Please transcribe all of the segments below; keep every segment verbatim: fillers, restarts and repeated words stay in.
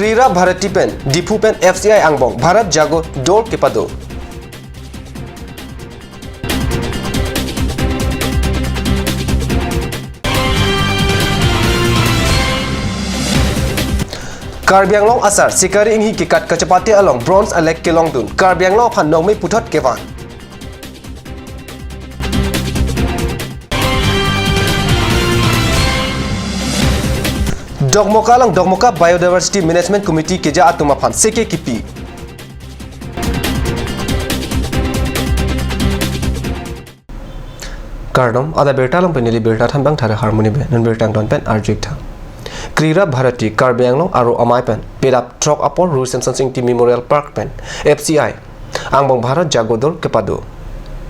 Krira Bharati pen Diphu pen F C I angbong Bharat Jago Dor kepado. Karbi Anglong asar Sikari Enghi kekat kachepate along bronze alek kelongdun, Karbi Anglong aphan nongme puthot kevang. Dokmoka along Dokmoka Biodiversity Management Committee keja atum aphan seke kipi. Kardom, ada birta along pen neli birta thanbang thare harmoni be, non birta angton pen arju-ik tha. Krira Bharati Karbi Anglong Aro Amei pen pedap throk apor Ru Semsonsing Ingti Memorial Park pen F C I angbong Bharat Jago Dor kepado.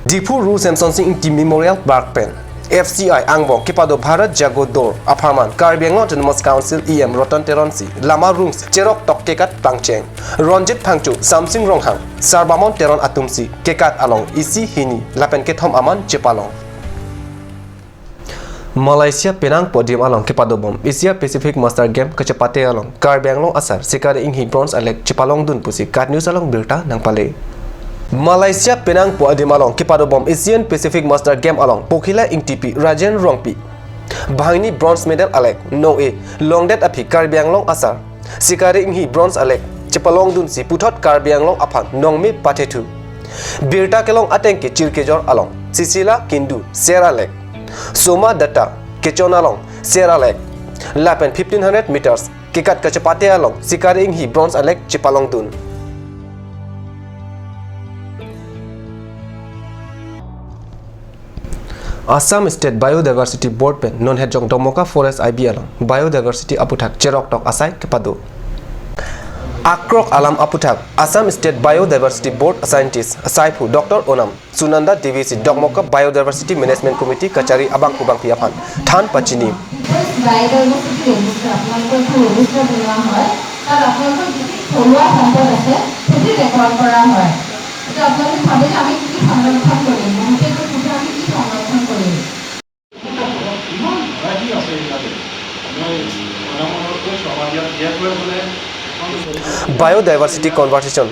Diphu Ru Semsonsing Ingti Memorial Park pen F C I angbong kepado Bharat Jago Dor apharman Karbi Anglong Autonomous Council E M Ratan Teron si lama rung cherok tok kekat pangcheng Ronjit Phangcho, Samsing Ronghang, Sarbamon Teron atum si kekat along isi, hini lapen kethom aman chepalong. Malaysia penang pu adim along kepadobom Asia Pacific Master Game kachepate along Karbi Anglong asar Sikari Enghi bronze alek chepalongdun pusi KAT News along birta nangpale. Malaysia penang pu adim along kepadobom Asian Pacific Master Game along Pokhila Ingtipi, Rajen Rongpi banghini bronze medal alek nong-e longdet aphi Karbi Anglong asar Sikari Enghi bronze alek chepalongdunsi puthot Karbi Anglong aphan nongme pathethu. Birta kelong ateng ke chirkejor along Sisila Kindu ser alek, Soma Datta Kechon along ser alek, lapen fifteen hundred meters kekat kachepate along Sikari Enghi bronze alek chepalongdun. Assam State Biodiversity Board pen non hetjong Dokmoka Forest I B along biodiversity aputhak cherok tok asai kepado. Akrok alam aputhak Assam State Biodiversity Board scientist asaiphu Doctor Onam Sunanda Devi si Dokmoka Biodiversity Management Committee kachari abangphu bangphi aphan than pachini. Biodiversity register, আপোনালোকৰ এখন ৰেজিষ্টাৰ বনোৱা হয়, তাত আপোনালোকৰ যি যি থলুৱা সম্পদ আছে, সেইটো ৰেকৰ্ড কৰা হয়। এতিয়া আপোনালোকে ভাবে যে আমি কি কি সংৰক্ষণ কৰিম, বহুতে কয়, "কিন্তু আমি কি সংৰক্ষণ কৰিম?" ইমান ভেৰাইটি আছে ইয়াতে। মই প্ৰধানমন্ত্ৰীক কৈছোঁ, আমাৰ ইয়াত বিশেষকৈ বোলে এখন Biodiversity Conservation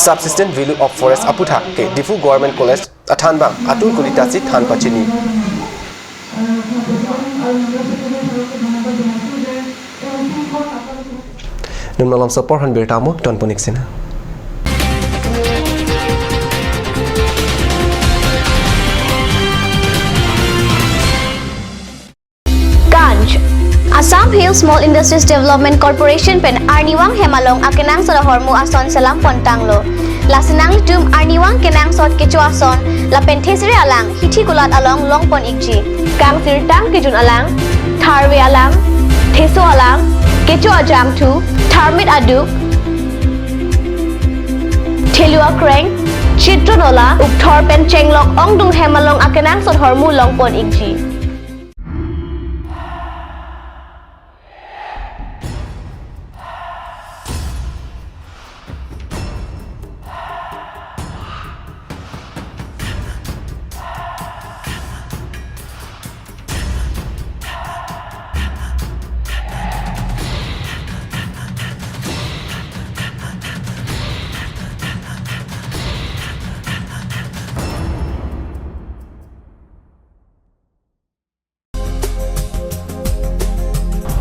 Subsistence Value of Forest aputhak ke Diphu Government College athanbang Atul Kolita si than pachini. Num malom sopor han birta mo ton ponik sina. Ganj. Assam Hill Small Industries Development Corporation pen arnivang hem along akenangsot ahormu ason selam pon tanglo. Lasi nanglitum arnivang kenangsot kecho ason lapen thesere alang hithi kulat along longpon ikji. Kangsirtang kejun alang, tharve alang, theso alang, kecho ajangthu, tharmit aduk, thelu akreng, chitro nola, ukthor pen chenglok ongdung hem along akenangsot ahormu longpon ikji.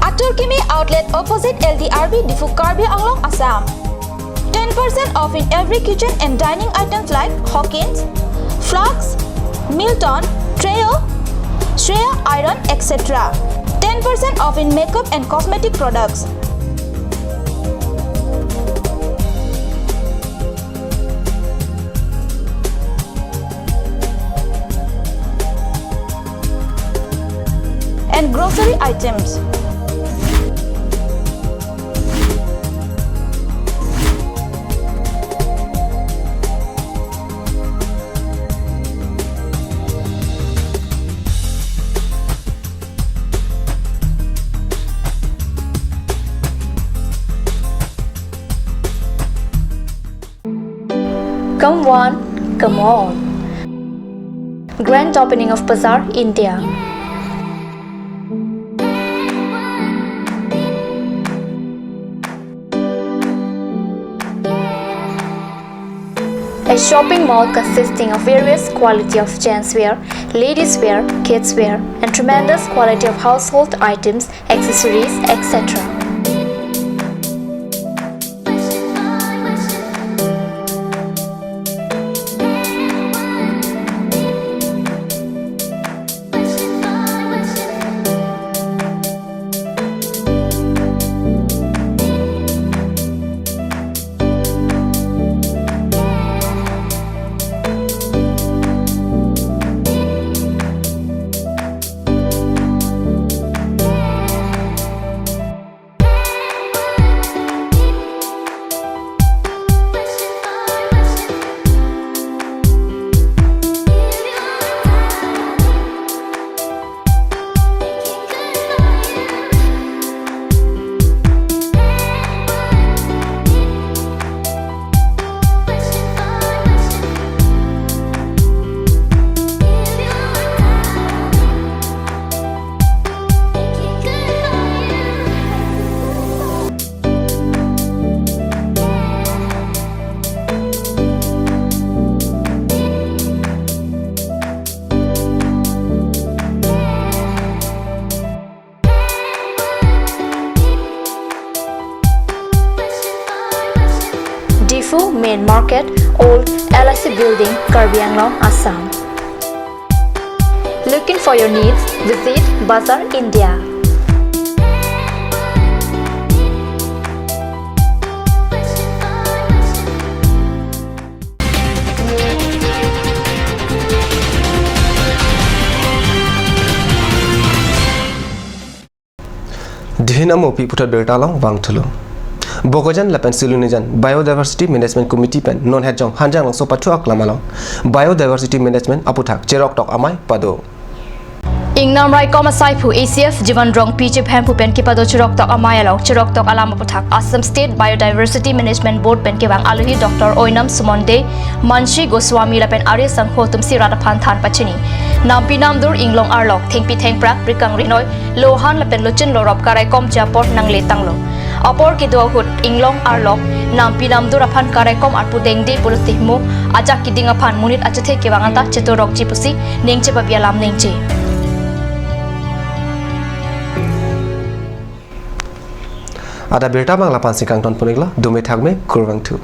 Atur Kimi Outlet opposite L D R B Diphu, Karbi Anglong, Assam. Ten percent off in every kitchen and dining items like Hawkins, Flask, Milton, Treo, Shreya Iron, et cetera. Ten percent off in makeup and cosmetic products. And grocery items. Come one, come all. Grand opening of Bazaar, India. A shopping mall consisting of various quality of gents wear, ladies wear, kids wear, and tremendous quality of household items, accessories, et cetera. Diphu Main Market, Old L I C Building, Karbi Anglong, Assam. Looking for your needs? Visit Bazar India. Dihin amopi puthot birta along vangthulo. Bokajan lapen Silonijan Biodiversity Management Committee pen non het jong Hanjanglangso pathu aklam along Biodiversity Management aputhak cheroktok amei pado. Ingnam raikom asaiphu A C F Jivan Rongpi chephem pu pen kepado cheroktok amei along cheroktok alam aputhak Assam State Biodiversity Management Board pen kevang alohi Doctor Oinam Sumonde, Manshi Goswami lapen Arya Sangho atumsi rat aphan than pachini. Nampi namdur inglong arlok thengpi thengphrang, rikang rinoi, lohan lapen lochin lorop karaikom ji apor nangle tanglo. Apor kedo ahut inglong arlok nampi namdur aphan karaikom arpu dengde pulo tihmo ajak keding aphan monit achethe kevang anta chetorokji pusi ningje babi alam ningje. Ada birta abang lapu-ansi kangton pon-iklo, dome thakme, kurvangthu.